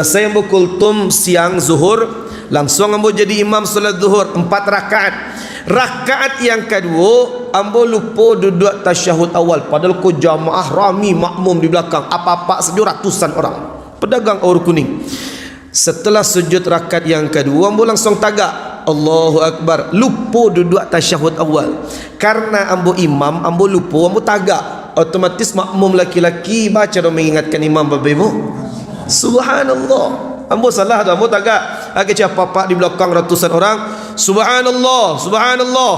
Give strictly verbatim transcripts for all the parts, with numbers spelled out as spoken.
Salasai ambo kultum siang zuhur, langsuang ambo jadi imam salat zuhur, ampat rakaat. Rakaat yang kaduo, ambo lupo duduak tasyahud awal, padahal ko jamaah rami makmum di balakang, apak-apak sajo ratusan urang. Padagang aur kuning. Satalah sujud rakaat yang kaduo, ambo langsuang tagak. Allahu Akbar. Lupo duduak tasyahud awal. Karena ambo imam, ambo lupo, ambo tagak. Otomatis makmum laki-laki, baa caro mangingatkan imam, Bapak Ibu? Subhanallah. Ambo salah tu, ambo tagak. Akhirnyo apak-apak di balakang ratusan urang, "Subhanallah, subhanallah."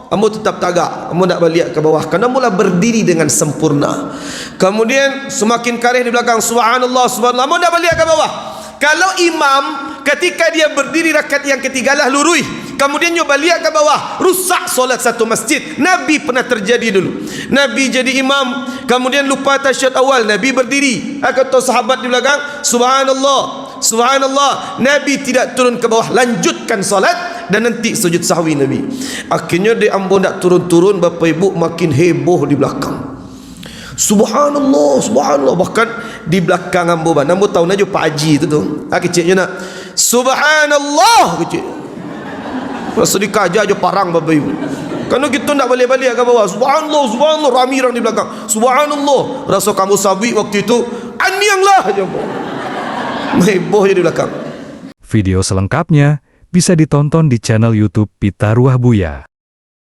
Ambo tatap tagak, ambo ndak baliak ka bawah, karano ambo lah bardiri dengan sempurna. Kamudian, samakin kareh di balakang, "Subhanallah, subhanallah," ambo ndak baliak ka bawah. Kalau imam, katika dia bardiri rakaat yang katigo lah luruih, kamudian nyo baliak ka bawah, rusak solat satu masjid. Nabi pernah terjadi dulu. Nabi jadi imam, kamudian lupa tasyahud awal, Nabi bardiri. Kato sahabat di balakang, "Subhanallah, subhanallah." Nabi tidak turun ka bawah, lanjutkan solat, dan nanti sujud sahwi Nabi. Akhirnyo dek ambo ndak turun-turun, Bapak Ibu, makin heboh di balakang. "Subhanallah, subhanallah." Bahkan di balakang ambo bana, ambo tahu nyo Pak Haji tu, tu. Ah, keceknyo nak, "Subhanallah," kecek. Raso dikaja jo parang, Bapak Ibu. Karano kito ndak baliak-baliak ka bawah. "Subhanallah, subhanallah," rami urang di balakang. "Subhanallah." Raso kamu sabuik waktu itu, "Anianglah," jo ambo. Heboh jo di balakang. Video selengkapnya bisa ditonton di channel YouTube Pitaruah Buya.